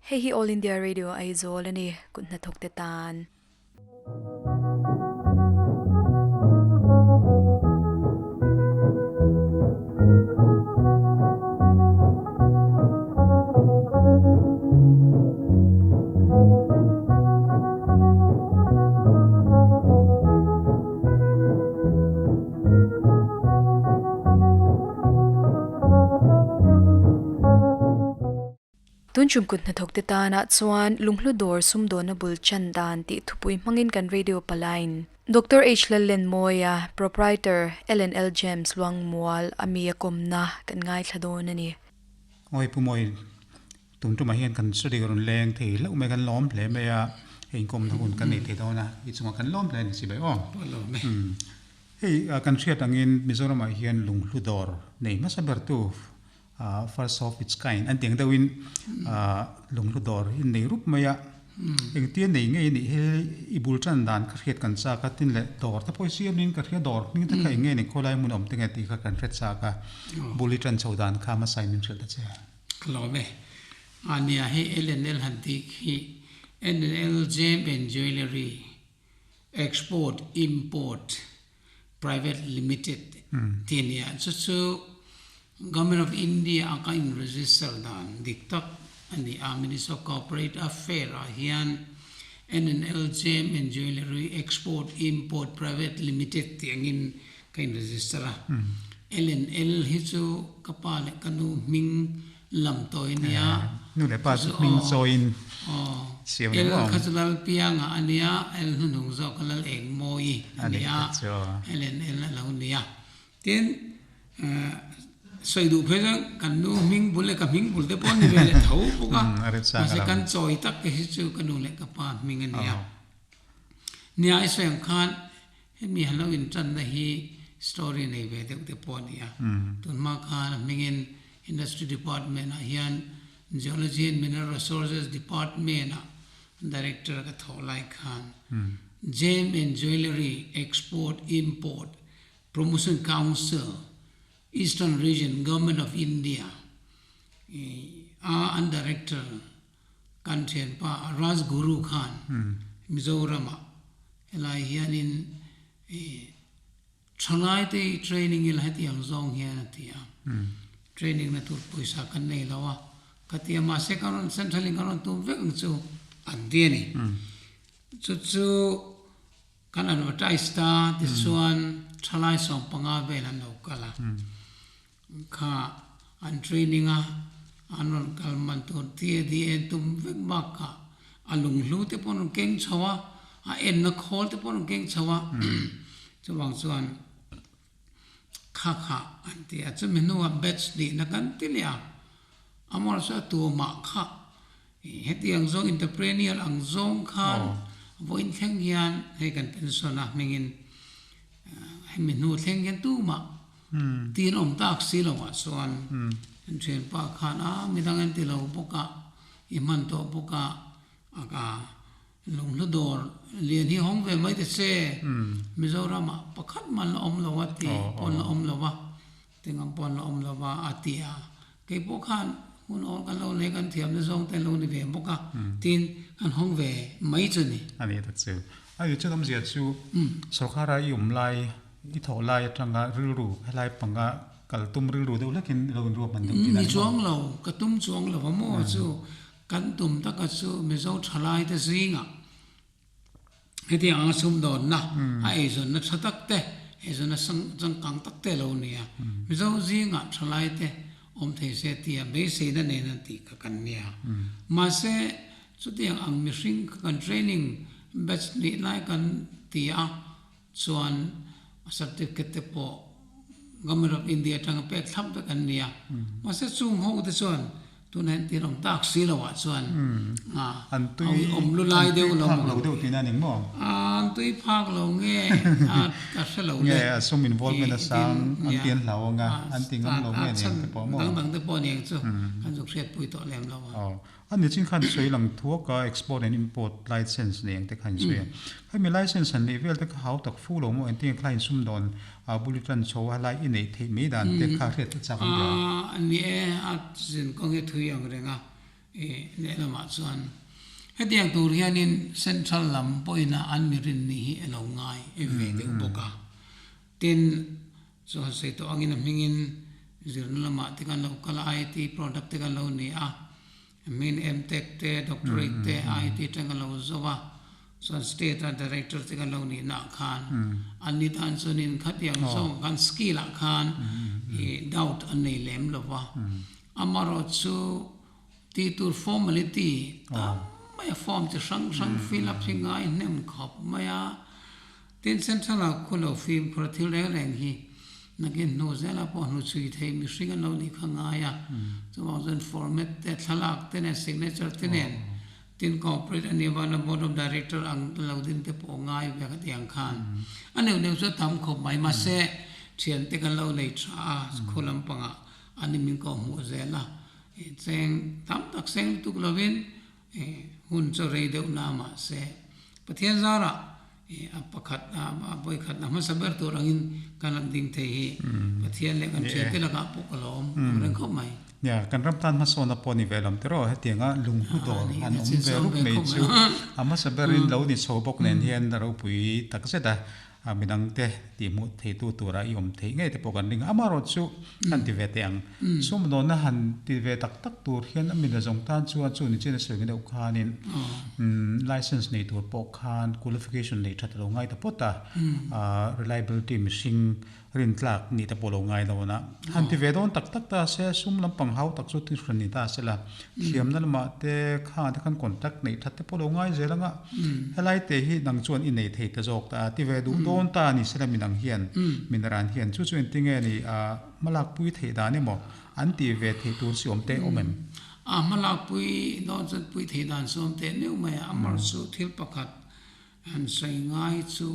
Hei hi All India Radio Aizawl a ni, kut hnathawk te tan. Tun tum kut hnathawk te tanah chuan lunghlu dawr sumdawnna bul chan dan tih thupui hmangin kan radio palaiin Doctor H Lallenmawia, Proprietor, L&L Gems Luangmual a mi a kawmna kan ngaithla dawn a ni. Awi Pu Mawi, tun tumah hian kan studio rawn leng thei hlauh mai, kan lawm hle mai a, hei inkawmna hun kan nei thei dawn a, i chungah kan lawm hle a ni si bai aw. Hei kan hriat angin Mizoramah hian lunghlu dawr nei hmasa bertu First of its kind an tih ang deuhin lunghlu dawr hi nei rup mai a, engtia nei ngei anih hi i bul tan dan ka hriat kan chak a, tin leh dawr te pawh hi siamin ka hria dawr hming te kha eng nge ni khawlai hmun awm te nge tih kha kan hre chak a, bul i tan chho dan kha hmasa in min hrilh ta che. Ka lawm e. A nia hei LNL han tih khi NNL Gem and Jewellery Export Import Private Limited tih a ni a, chu chu Government of India a ka in register dan dik tak a ni a, Ministry of Corporate Affair ah hian NNL Gem and Jewellery Export Import Private Limited tih angin ka in register a, LNL hi chu ka pa leh ka nu hming lam tawi nia. Nu leh pa chu hming chawiin siam reng awm. L kha chu Lal Pianga a nia, L hnuhnung zawk kha Lal Engmawi a nia, L and L a lo nia. Tin, sawi duh phei chuan kan nu hming bul leh ka hming bul te pawh an ni ve leh tho bawk a, mahse kan chawi tak te hi chu ka nu leh ka pa hming a nia. Nia i sawi ang khan Hemi han lo intanna hi story nei ve deuh te pawh a ni a. Tunhma khan a hmingin Industry Department ah hian Geology and Mineral Resources Department ah Director ka thawh lai khan Gem and Jewellery Export Import Promotion Council, Eastern Region, Government of India a an Director Kan thianpa Raj Guru khan Mizoramah helai hianin thalaite hi training ila hetiang zawng hian a ti a, training na tur pawisa kan nei lo a ka ti a, mahse kan rawn central in kan rawn tum vek ang chu an ti a ni. Chu chu kan advertise ta tichuan thalai 15 vel an lo kal a. Kha an training a, an rawn kal man tur TADA tum vek bakah a lunghlu te pawh an rawn keng chho a, a enna khawl te pawh an rawn keng chho a, chuvang chuan kha kha an ti a, chumi hnuah batch nihna kan ti leh a, amaherawhchu a tumah kha hetiang zawng entrepreneur ang zawng khan vawiin thleng hian hei kan pension a hmingin hemi hnu thleng hian tumah Tin awm tak si lo ah chuan an thianpa khan a midang an ti lo bawk a, i hman tawh bawk a, a ka lunghlu dawr lian hi hawng ve mai ta che, Mizoram ah pakhat man la awm lo a ti pawn la awm lo a, tingam pawn la awm lo a a ti a, kei pawh khan hun awl kan lo nei kan thiamna zawng te an lo ni ve bawk a, tin kan hawng ve mai chu ni. A ni ta chu. A ni chu awmzia chu sorkar a i awm lai I thawh lai atanga rilru helai panga kal tum rilru deuh hlekin i lo inruah hman deuh tih dan Ni chuang lo, ka tum chuang lo a maw chu kan tum taka chu Mizo thalai te zingah hetiang anga sumdawnna a eizawnna tha tak te, eizawnna changkang tak te a lo ni a. Mizo zingah thalai te awm thei se tia beiseina nen an tih kha kan nia. Mahse chutiang ang mihring kha kan training batch nih lai kan ti a. Chuan certificate te pawh Government of India atanga pek thlap vek an ni a. Mahse chung ho te chuan tunah hian tir awm tak si lo ah chuan an tui awm lu lai deuh lo phak lo deuh tihna a ni maw? An tui phak lo nge a ka hre lo le. Nge a sum involvement a sang an ti an hlau ang a, an ti ngam lo nge ni ang te pawh maw? Dang dang te pawh a ni ang chu kan zuk hriatpui tawh lem lo a. A ni chin khan sawi lang thuak a, export and import license nei ang te kha in sawi a. Hemi license han neih vel te kha hau tak fu lo maw engtin nge kha in sum dawn a bul i tan chho a helai i neih theih mai dan te kha hriat a chak ang ber. A ni e, a zin kawng hi thui ang reng a. Lehlamah chuan hetiang tur hianin Central lam pawhin a an mirin ni hi a lo ngai ve deuh bawk a. Tin, chu han sawi tawh angin a hmingin zirna lamah te kan lo kal a, IT product te kan lo ni a, a hmingin MTech te, Doctorate te, IT atang kan lo zo a, chuan State a Director te kan lo nih nah khan an ni tan chuanin khatiang zawng khan skill ah khan doubt an nei lem lo va. Amaherawhchu tih tur formality tam mai a, form chi hrang hrang fill up hi ngai hnem khawp mai a. Tin, Central ah khu lo fimkhur a thil reng reng hi nakin hnu zelah pawh hnu chhui thei mihring an lo nih kha ngai a. Chuvang chuan format te, thlalak te nen, signature te nen, tin corporate a nih avangin board of director ang lo din te pawh ngai ve kha tiang khan a neuh neuh chu a tam khawp mai. Mahse, thiante kan lo nei tha a, khu lampangah an ni min kawhhmuh zel a. Cheng tam tak seng lutuk lovin Hun chu rei deuh na mahse Pathian zarah a pakhat a vawikhat na hmasa ber tur angin kan han ding thei hi Pathian leh kan thiante lakah pawh ka lawm ang reng khawp mai. Nia, kan ram tan hmasawn a pawh ni ve lam tiraw hetianga lunghlu dawr han awm ve rup mai chu a hmasa berin lo ni chho bawk nen hian a ropui takzet a. A midangte tihhmuh theitu tura i awm theih ngei te pawh kan ring a, amaherawh chu han ti ve teh ang. Sumdawnna han ti ve tak tak tur hian a mina zawng tan chuan chu ni chin a sawi deuh khanin license nei tur pawh khan qualification nei that a lo ngai ta phawt a, reliability mihring rintlak nih te pawh a lo ngai dawn a. Han ti ve dawn tak tak ta se sum lampang hau tak chu thil hran ni ta se la, thiamna lamah te khangah te khan contact neih that te pawh a lo ngai zel ang a. Helai te hi nang chuan i nei thei ta zawk ta a, ti ve duh dawn ta a ni sela minang hian, minaran hian chu chu engtinge ni a hmalakpui theih dan emaw an tih ve theih tur si awm te awm em? A hmalakpui dawn chuan pui theih dan chu awm teh neuh mai a, amar chu thil pakhat han sawi ngai chu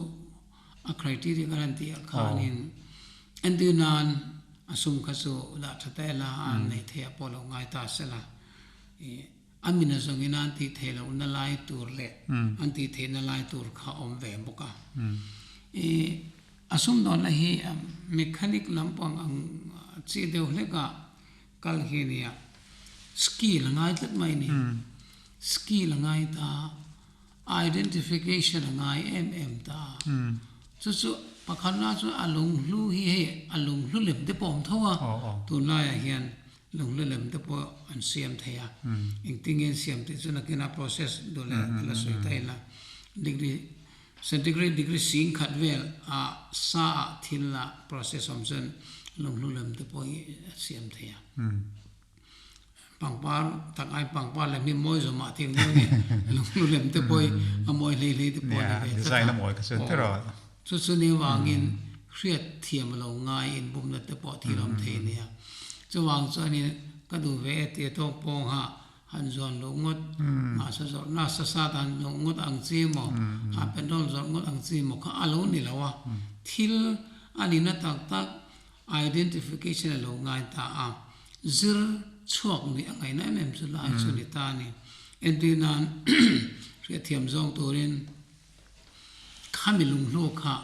a criteria kan han tih ah khanin entir nan a sum kha chu dah tha ta ila a an nei thei ah pawh lo ngai ta sela i A min a zawngin an tih theih lohna lai tur leh an tih theihna lai tur kha a awm ve bawk a. I a sumdawnna hi mechanic lampang ang chi deuh hlekah kal hi a nia. Skill a ngai tlat mai a ni. Skill a ngai ta, identification a ngai em em ta. Chu chu pakhatna chu a lunghlu hi hei a lunghlu lem te pawh a awm tho a, tunlaiah hian Lunghlu lem te pawh an siam thei a, engtin nge an siam tih chu nakinah process duh leh thil a sawi ta ila. Degree centigrade degree sing khat vel a sa ah thil ah process awm chuan lunghlu lem te pawh hi a siam thei a. Pangpar tak ai pangpar lem hi mawi zawmah tih ang deuh a ni. Lunghlu lem te pawh hi a mawi hlei hlei te pawh a ni ve tlat a. Chu chu ni vangin hriat thiam lo ngai inbumna te pawh thil awm thei a nia. Chuvang chuanin ka duh ve e tia tawk pawng ha han zuan luh ngawt, mahse zawrh nasa sat han luh ngawt ang chi maw, a petrol zawrh ngawt ang chi maw kha a lo ni lo a. Thil a nihna tak tak identification a lo ngai ta a, zir chhuak nih a ngaihna em em chu lai chu ni ta a ni. Entir nan hriatthiam zawng turin. Khami lunghlu kha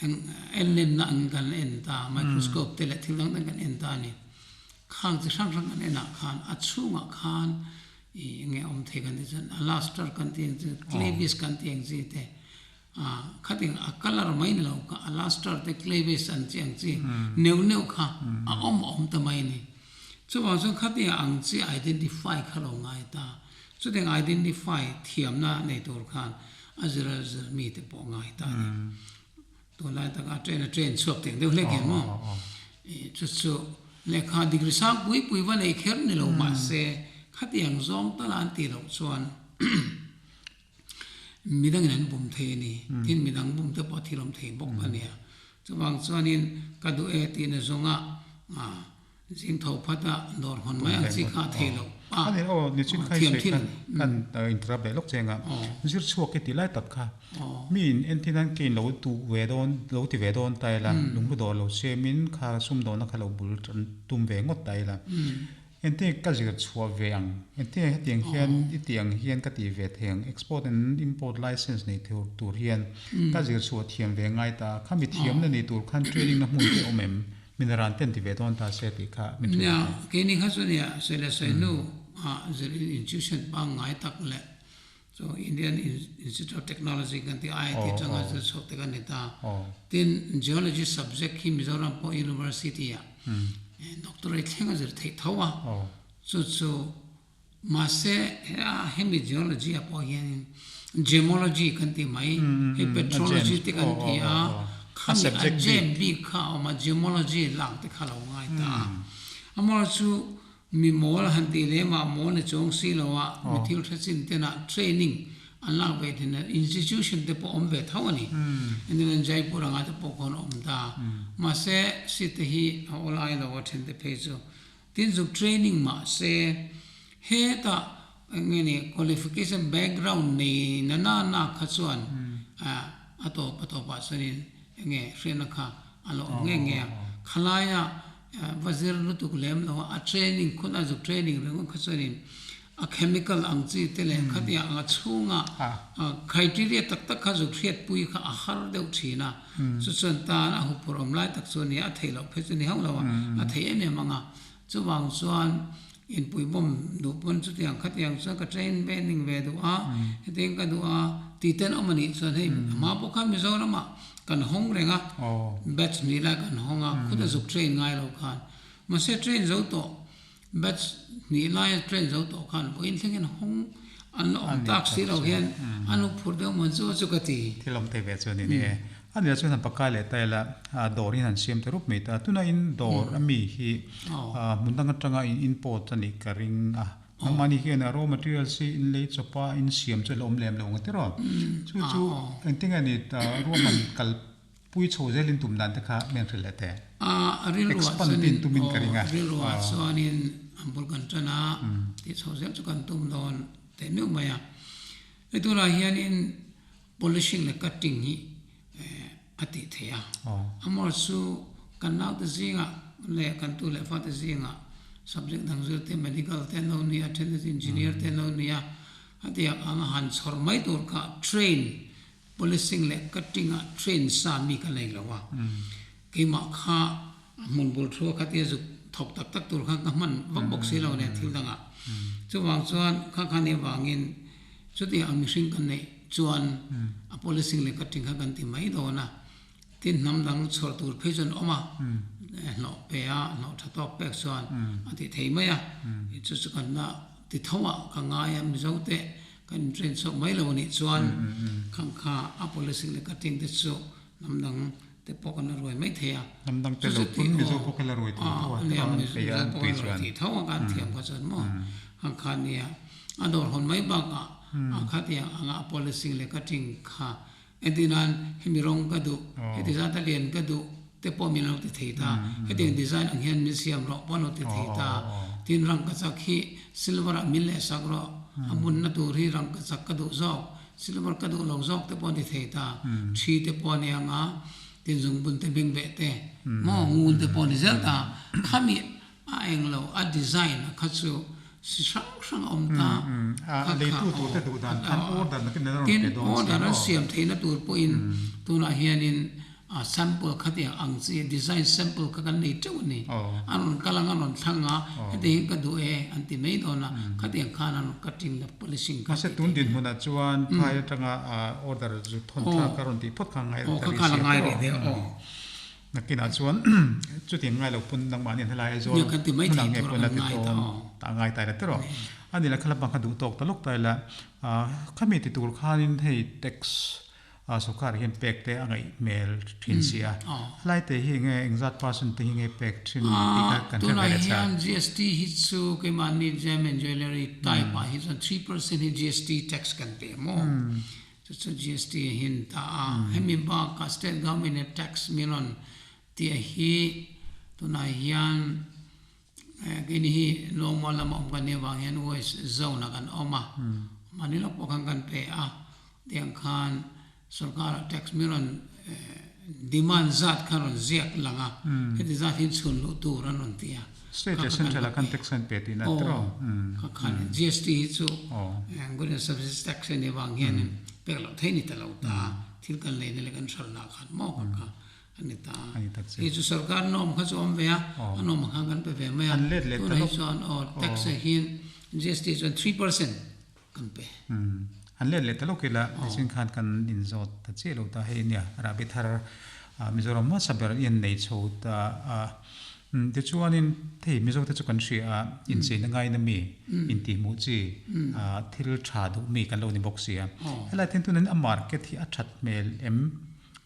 en lenna ang kan en ta, microscope te leh thil dang dang kan en ta a ni. Khang chi hrang hrang kan en ah khan a chhungah khan ih enge awm thei kan tih chuan a luster kan tih ang chi, cleavage kan tih ang chi te khatin a colour mai ni lo kha a luster te cleavage an tih ang chi neuh neuh kha a awm a awm ta mai a ni. Chuvang chuan khatia ang chi identify kha lo ngai ta. Chutiang identify thiamna nei tur khan a zir a zir mite pawh ngai ta a ni. Tunlai taka train a train chhuak teng deuh hlek hian maw chu chu lehkha degree sang pui pui va nei kher ni lo mahse khatiang zawng tala an tih loh chuan midangin an bum thei a ni. Tin midang bum te pawh a thil awm thei bawk a nia. Chuvang chuanin ka duh e tihna zawnga Zing tho phat a dawr hawn mai ang chi kha a thei loh a. Ani aw ni chin kha i sawi khan kan interrupt leh lawk che anga zir chhuak i ti lai tak kha mi in entir nan ke in lo duh ve dawn lo ti ve dawn ta ila lunglu dawr lo siam in kha sumdawna kha lo bul tum ve ngawt ta ila entir ka zir chhuah ve ang entir hetiang hian i tih ang hian ka tih ve thei ang export and import license nei tur hian ka zir chhuah thiam ve ngai ta kha mi thiamna nei tur khan training na hmun te awm em? Min ran ten ti ve dawn ta se tih kha min hrilh Nia, keini kha chu nia, sawi leh sawi hnu ah zir institution pangngai tak leh chu Indian Institute of Technology kan tih IIT atanga zir chhuak te kan ni ta. Tin, Geology subject hi Mizoram pawh University ah doctorate thleng a zir theih tho a, chu chu Mahse, hemi geology ah pawh hianin gemology kan ti mai, hei petrology te kan ti a, khami a gem bik kha a awm a, gemology lak te kha lo ngai ta a. Amaherawhchu mi mawl han tih leh mah mawl ni chuang si lo a, mi thil hre chin tena training an lak ve thin a, institution te pawh awm ve tho a ni. Engtin Jaipur anga te pawh khawn a awm ta. Mahse, seat te hi a awlai lo a then te phei chu. Tin zuk training mah se hetah eng nge ni qualification background nei na na na kha chuan a tawp a tawpah chuanin eng nge hriatna kha a lo awm nge nge a. Khalaia va zir lutuk lem lo a, a training khun a zuk training ringawt kha chuanin a chemical ang chi te leh khatiang anga chhunga criteria tak tak kha zuk hriatpui kha a har deuh thin a, chu chuan tan a huphurh awm lai tak chu a ni a, a theih loh phei chu ni hauh lo a, a thei em em ang a, chuvang chuan inpui bawm duh pawn chutiang khatiang chuan ka train ve ning ve duh a, hetiang ka duh a tih ten awm a nih chuan hei a hma pawh khan Mizoramah kan hawng reng a, batch hnih lai kan hawng a, khuta zuk train ngai lo khan, mahse train zo tawh. Batch hnih laia train zo tawh khan vawiin thlengin hawng an la awm tak si lo hian an lo phur deuh man chu chu ka ti. Thil awm thei ve chu a ni ni e. A nia chuan han pakai leh ta ila dawr in han siam ta rup mai ta. Tuna in dawr a mi hi hmun dang atanga in import a nih ka ring a. Nangmahni hian a raw materials hi in lei chawp a in siam chu a la awm lem lo ang tiraw. Chu chu engtin nge ni ruahman kal Pui chho zelin tum dan te kha men hrilh leh teh. A rilruah Expand chuanin tin tumin ka aw ring a. rilruah Aw. chuanin an bul kan tan a, tih chho zel chu kan tum dawn teh meuh mai a. Hei tunah hianin polishing leh cutting hi eh a tih theih a. Aw. Amawr chu kan naute zingah leh kan tu leh fate zingah subject dang zir te medical te an lo ni a, then te chu engineer te an lo ni a, hetiang anga han chhawr mai tur kha train Policing leh cutting ah train sa mi ka nei lo a, keimah kha a hmun bul thu a khatia zuk thawk tak tak tur khan ka hman vak bawk si lo nen thil dangah. Chuvang chuan kha kha nih avangin chutiang ang mihring kan neih chuan a policing leh cutting kha kan ti mai dawn a, tin hnam dang chhuah tur phei chuan awm a, hlawh pe a, hlawh tha tawk pek chuan a ti thei mai a, chu chu kan la ti tho ah ka ngai a Mizo te Kan intrain chhuak mai lo anih chuan khang kha a policing leh cutting te chu hnam dang te pawh kan la ruai mai thei a. Hnam dang te lo pun Mizo pawh kha la ruai thei tho a, nia Mizo pawh kan ruai thei tho a kan thiam kha chuan maw khang kha nia a dawr hawn mai bakah a khatiang anga a policing leh cutting kha Entir nan hemi rawng ka duh, heti zat a lian ka duh te pawh min lo ti thei ta, hetiang design ang hian min siam rawh pawh an lo ti thei ta. Tin rangkachak hi silver ah min leh sak rawh, a munna tur hi rangkachak ka duh zawk, silver ka duh lo zawk te pawh an ti thei ta. Thi te pawh a ni ang a, tin zungbun te bengveh te maw ngun te pawh a ni zel ta. Khami A eng lo, a design a kha chu si hrang hrang a awm ta. A leitu tur te duh dan khan order nakin an rawn Tin, pe dawn si order an maw? siam theihna tur pawhin tunah hianin a sample kha tiang ang chi design sample kha kan nei teuh a ni. An rawn kal ang, an rawn thlang a, heti hi ka duh e an ti mai dawn a, khatiang khan an rawn cutting leh polishing kha Mahse tih tun theih a ni. dinhmunah chuan phai atanga order zu thawn thlak a rawn tih phawt kha a ngai Aw, ta kha rih khan si a a ngai tawh. rih deuh aw. Nakinah chuan chutiang ngai lo pawn nangmahni an helai Aizawl hmunah nge pawn a ti dawn ta ngai ta ila tiraw. A ni la kha lampang kha duh tawk ta lawk ta ila khami ti tur khanin hei tax sawrkar hian pek te a ngaih hmel thin si a. Helai te hi enge engzat percent te hi nge pek thin tih kha kan hre ve leh chak. Tunah hian GST hi chu keimahni Gem and Jewellery type ah hi chuan 3% hi GST tax kan pe maw? Chu chu GST a hin ta a, hemi bakah state government in tax min rawn tih a hi tunah hian keini hi Lawngmual lama awm kan nih avang hian west zone ah kan awm a, mahni lawk pawh khan kan pe a, tiang khan sorkarah tax min rawn demand zat kha rawn ziak lang a, heti zat hi chhun luh tur an rawn ti a. State leh Central ah khan tax an pe tihna a tiraw? Aw, kha khan GST hi chu Goods and Services Tax a nih avang hianin pek loh theih a ni ta lo ta, thil kan leina leh kan hralhna khan maw kha kha a ni ta. Hei chu sorkar norm kha chu a awm ve a, a norm ang khan kan pe ve mai a, tunah hi chuan aw tax ah hian GST chuan 3% kan pe. An let leh ta lawk ila nichin khan kan inzawt ta chiah lo ta hei nia rahbi thar Mizoram hmasa ber i an nei chho ta a. Tichuanin hei Mizo te chu kan hria a, incheina ngaina mi, intihhmuh chi, thil tha duh mi kan lo ni bawk si a. Helai thil tunin a market hi a that hmel em?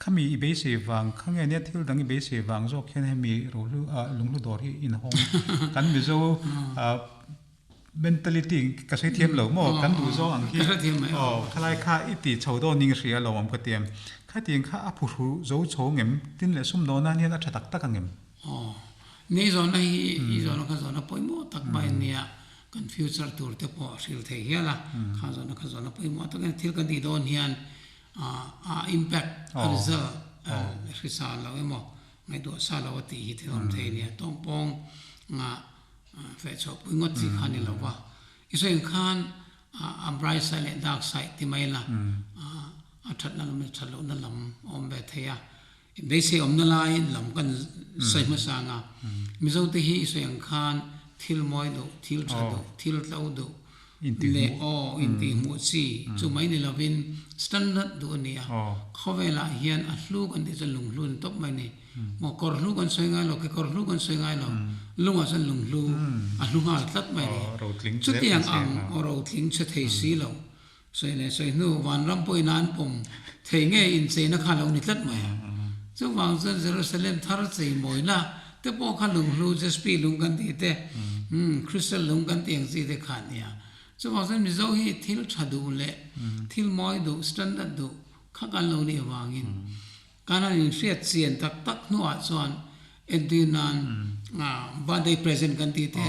Khami i beisei vang kha nge nia thil dang i beisei vang zawk hian hemi rohlu lunghlu dawr hi inhawng kan Mizo Mentality ka sawi thiam lo maw? Kan duh zawng ang hi. Aw, khalai kha i ti chho dawn ning hria lo awm ka ti em? Khatiang kha a phuhru zo chho ngem? Tin leh sum dawn nan hian a tha tak tak ang em? Aw, nei zawhna hi i zawhna kha zawhna pawimawh tak mai a nia. Kan future tur te pawh a hril thei hial a. Kha zawhna kha zawhna pawimawh tak a ni. Thil kan tih dawn hian a impact, a result hrisa lo emaw ngaihtuah sa lo a tih hi thil awm thei a nia. Tawngpawng nga Feh chhuahpui ngawt chi kha ni lo va. I sawi ang khan a bright side leh dark side ti mai la, a thatna lam leh that lohna lam a awm ve thei a. Beisei awmna lai lam kan sawi hmasa ang a. Mizo te hi i sawi ang khan thil mawi duh, thil tha duh, thil tlo duh leh aw intihhmuh chi chu mai ni lovin standard duh a ni a. Khawvelah hian a hlu kan tih chuan lunghlu a ni tawp mai a ni. Maw kawr hlu kan sawi ngai lo, kekawr hlu kan sawi ngai lo, lungah chuan lung hlu a hlu nghal tlat mai a ni. Chutiang ang aw rotling chhe thei si lo, sawi leh sawi hnu vanram pawhin a an pawm thei nge incheina kha a lo ni tlat mai a. Chuvang chuan Jerusalem thar chei mawina te pawh kha lung hlu, Jaspi lung kan tih te, Crystal lung kan tih ang chi te kha a ni a. Chuvang chuan Mizo hi thil tha duh leh thil mawi duh, standard duh kha kan lo nih avangin Kan han inhriat chian tak tak hnuah chuan entir nan birthday present kan tih te,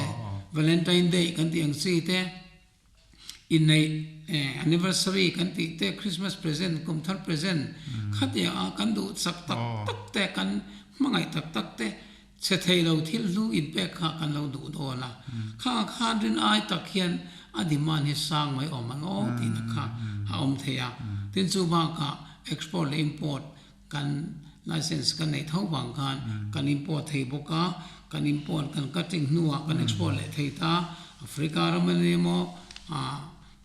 Valentine day kan tih ang chi te, inneih anniversary kan tih te, Christmas present, kum thar present khatiang a kan duh chak tak tak te, kan hmangaih tak tak te chhe thei lo thil hlu inpek kha kan lo duh dawn a. Khangah khan rin ai tak hian a demand hi sang mai awm ang aw tihna kha a awm thei a. Tin chu bakah export leh import kan license kan neih tho vang khan kan import thei bawk a, kan import kan cutting hnuah kan export leh thei ta. Africa ram a ni emaw,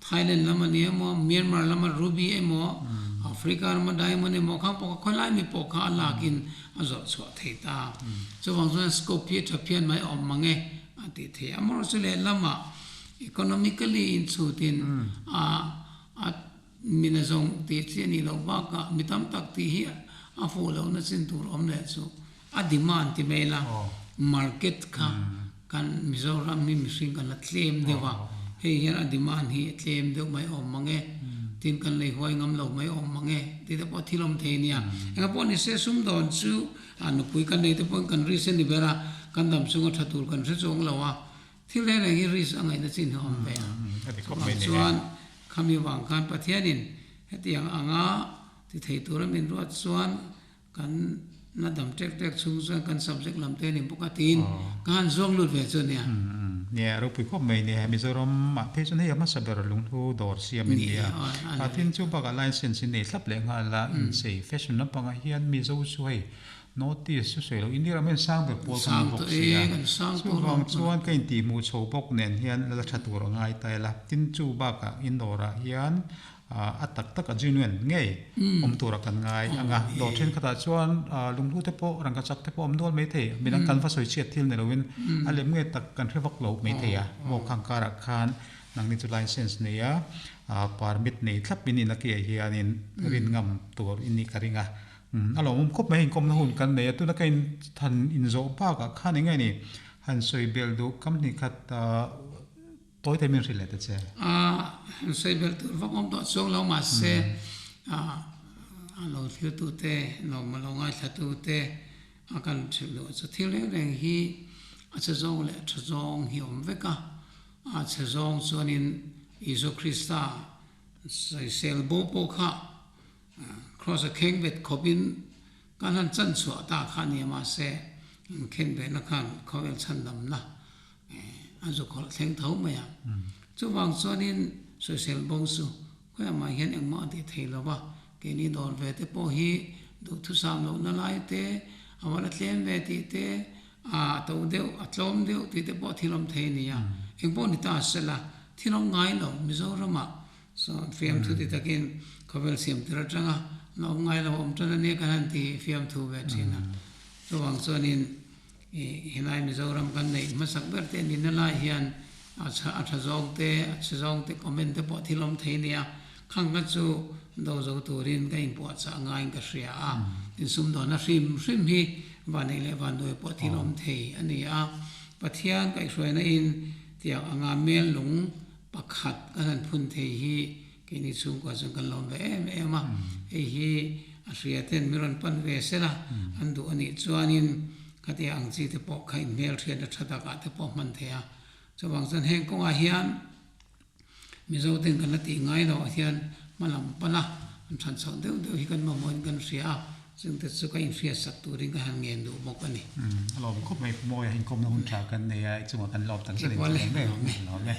Thailand lam a ni emaw, Myanmar lama ruby emaw, Africa rama diamond emaw khang pawh kha khawilai mi pawh kha a lakin a zawrh chhuah thei ta. Chuvang chuan scope hi a tha phian mai awm mang e a tih theih a. Amaherawhchu lehlamah economically inchhutin a a mina zawng tih chi a nih loh bakah mi tam tak tih hi a fuh lohna chin tur awm leh chu a demand ti mai la, market kha kan Mizoram hi mihring kan la tlem deuh a, hei hian a demand hi a tlem deuh mai awm mang e, tin kan lei huai ngam lo mai awm mang e tih te pawh thil awm thei a nia. Engah pawh ni se sumdawn chu a nupui kan nei te pawhin kan risk a ni ber a, kan dam chunga tha tur kan hre chuang lo a, thil reng reng hi risk a ngaihna chin hi a awm ve a. Chuvang chuan khami vang khan Pathianin hetiang anga ti thei tura min ruat chuan Kan na dam tek tek chhung chuan kan subject lam te a ni bawk a tiin ka han zuang lut ve chu a nia. Nia, ropui khawp mai nia. Mizoram ah phei chuan hei a hmasa ber lunghlu dawr siam in nia. A tin chu bakah license in nei thlap leh nghal a, inchei fashion lampangah hian Mizo chu hei notice chu sawi lo India ram hian sang ber pawl kan ni bawk sia. Chuvang chuan ka intihhmuh chho bawk nen hian la tha tur a ngai ta ila. Tin chu bakah indawrah hian A tak tak a genuine ngei awm tura kan ngai ang a, dawr thenkhatah chuan lunghlu te pawh rangka chak te pawh awm nual mai thei, midang kan va sawi chhiat thil ni loin a lem nge tak kan hre vak lo mai thei a, maw khang karah khan nangni chu license nei a, permit nei thlap in in a kiah hianin rin ngam tur i nih ka ring a, a lawmawm khawp mai inkawmna hun kan nei a, tuna ka in han inzawh bakah khan eng nge ni han sawi belh duh kam hnih khat. Tawi te min hrilh leh ta che. A han sawi belh tur vak awm tawh chuang lo mahse a lo thlir tu te lo lo ngaithla tu te a kan hrilh duh chu thil reng reng hi a che zawng leh tha zawng hi awm vek a, a che zawng chuanin Isua Krista sawisel bo pawh kha Cross a kheng bet khawpin kan han chan chhuah ta kha nia mahse khen behna khan khawvel chhandamna a zu khawlh thleng tho mai a. Chuvang chuanin sawisel bo chu khawiah mah hian engmah a tih thei lo va, keini dawr ve te pawh hi duhthusam lohna lai te, a va la tlem ve tih te, a to deuh, a tlawm deuh tih te pawh thil awm thei a ni a. Engpawh ni ta sela. Thil awm ngai lo Mizoramah saw fiamthu ti takin khawvel siam tir atanga la awm ngai lo awm tan ania kan han ti fiamthu ve thin a. Chuvang chuanin ih helai Mizoram kan neih hmasak ber te nihna lai hian a a tha zawng te a chhe zawng te comment te pawh thil awm thei ania. Khang kha chu do zo turin ka inpuahchah ngaiin ka hria a. Insumdawnna hrim hrim hi vanneih leh vanduai pawh thil awm thei a ni a. Pathian kaihhruaina in Tiang anga mel lung pakhat kan han phun thei hi keini chhungkua chuan kan lawm ve em em a, hei hi a hria ten mi rawn pan ve sel a, an duh a nih chuanin khatia ang chi te pawh kha inhmelhriatna tha takah te pawh hman thei a. Chuvang chuan heng kawngah hian Mizo ten kan la tih ngai loh hian hma lam pan a, an than chhoh deuh deuh hi kan mamawhin kan hria a. Chungte chu ka inhriat sak turin ka han ngen duh bawk a ni. A lawm khawp mai Pu Mawia, inkawmna hun tha kan nei a, i chungah kan lawm tak zet in chu lawm e. Lawm e.